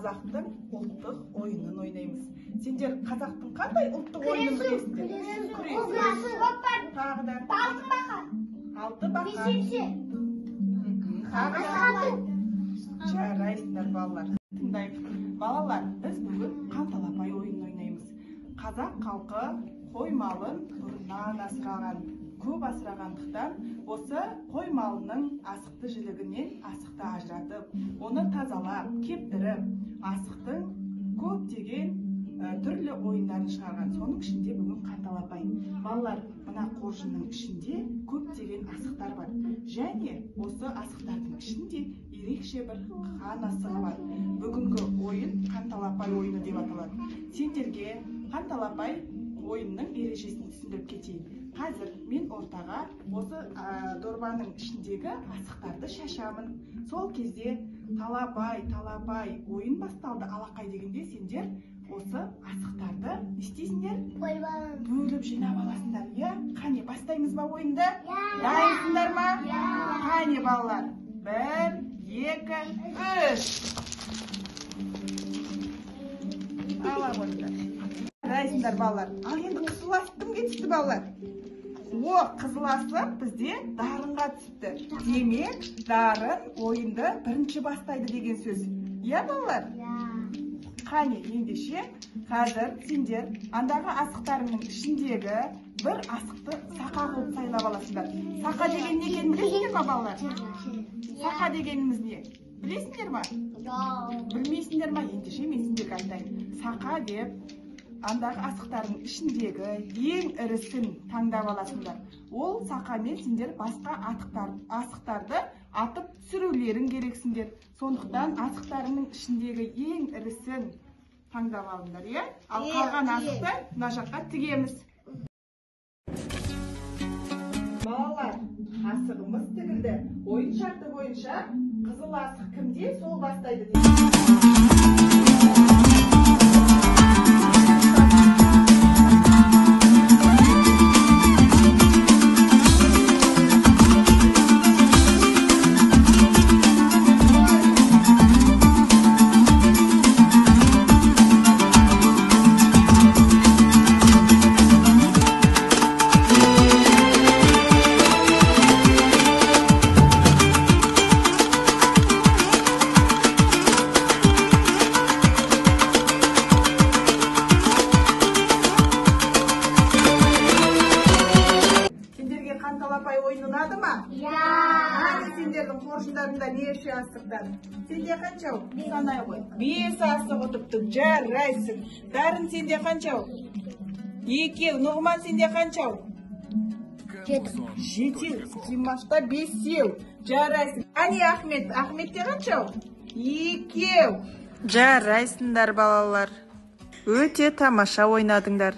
Қазақтың ұлттық ойынын ойнаймыз. Сендер қазақтың қандай ұлттық ойынын білесіңдер? Күрес. Тағы да. Алты бақа. Алты бақа. Бесемсе. Тағы да. Жарайсыңдар, балалар. Тыңдайық. Балалар, біз бүгін қанталапай ойынын ойнаймыз. Қазақ халқы қой малын бұрыннан асыраған, көп асырағандықтан осы қой малының асықты жілігінен асықты ажыратып, оны тазалап, кептіріп, асықтың көптеген түрлі ойындарын шығарған. Соның ішінде бүгін қанталапай. Балалар, мына қоржынның ішінде көптеген асықтар бар. Және осы асықтардың ішінде ерекше бір қан асығы бар. Бүгінгі ойын қанталапай ойыны деп аталады. Сендерге қанталапай ойынның ережесін түсіндіріп кетейін. Қазір мен ортаға осы дорбаның ішіндегі асықтарды шашамын. Сол кезде талапай, талапай ойын басталды, алақай дегенде сендер осы асықтарды не істейсіңдер? Бөліп жинап аласыңдар, иә? Қане, бастаймыз ба ойынды? Дайынсыңдар ма? Қане, балалар. 1, 2, 3. Ала қойыңдар. Жарайсыңдар, балалар. Ал енді қызыл асық кімге түсті, балалар? О, қызыл асық бізде Дарынға түсіпті. Демек, Дарын ойынды бірінші бастайды деген сөз. Иә, балалар? Қане, ендеше, қазір сендер андағы асықтарыңның ішіндегі бір асықты сақа қылып сайлап аласыңдар. Сақа деген не екенін білесіңдер ма, балалар? Сақа дегеніміз не? Білесіңдер ма? Білмейсіңдер ма? Ендеше мен сендерге айтайын. Сақа деп андағы асықтардың ішіндегі ең ірісін таңдап аласыңдар. Ол сақамен сендер басқа асықтарды атып түсірулерің керексіңдер. Сондықтан асықтарының ішіндегі ең ірісін таңдап алыңдар, иә? Ал қалған асықты мына жаққа тігеміз. Балалар, асығымыз тігілді. Ойын шарты бойынша қызыл асық кімде, сол бастайды. Қанталапай ойын ұнады ма? Қане, сендердің қоржындарыңда неше асықтар? Сенде қаншау? Санай ғой. 5 асық ұтыпты. Жарайсың. Дарын, сенде қаншау? 2. Нұғман, сенде қаншау? 7. Димашта 5. Жарайсың. Қане, Ахмет. Ахметте қаншау? 2. Жарайсыңдар, балалар. Өте тамаша ойнадыңдар.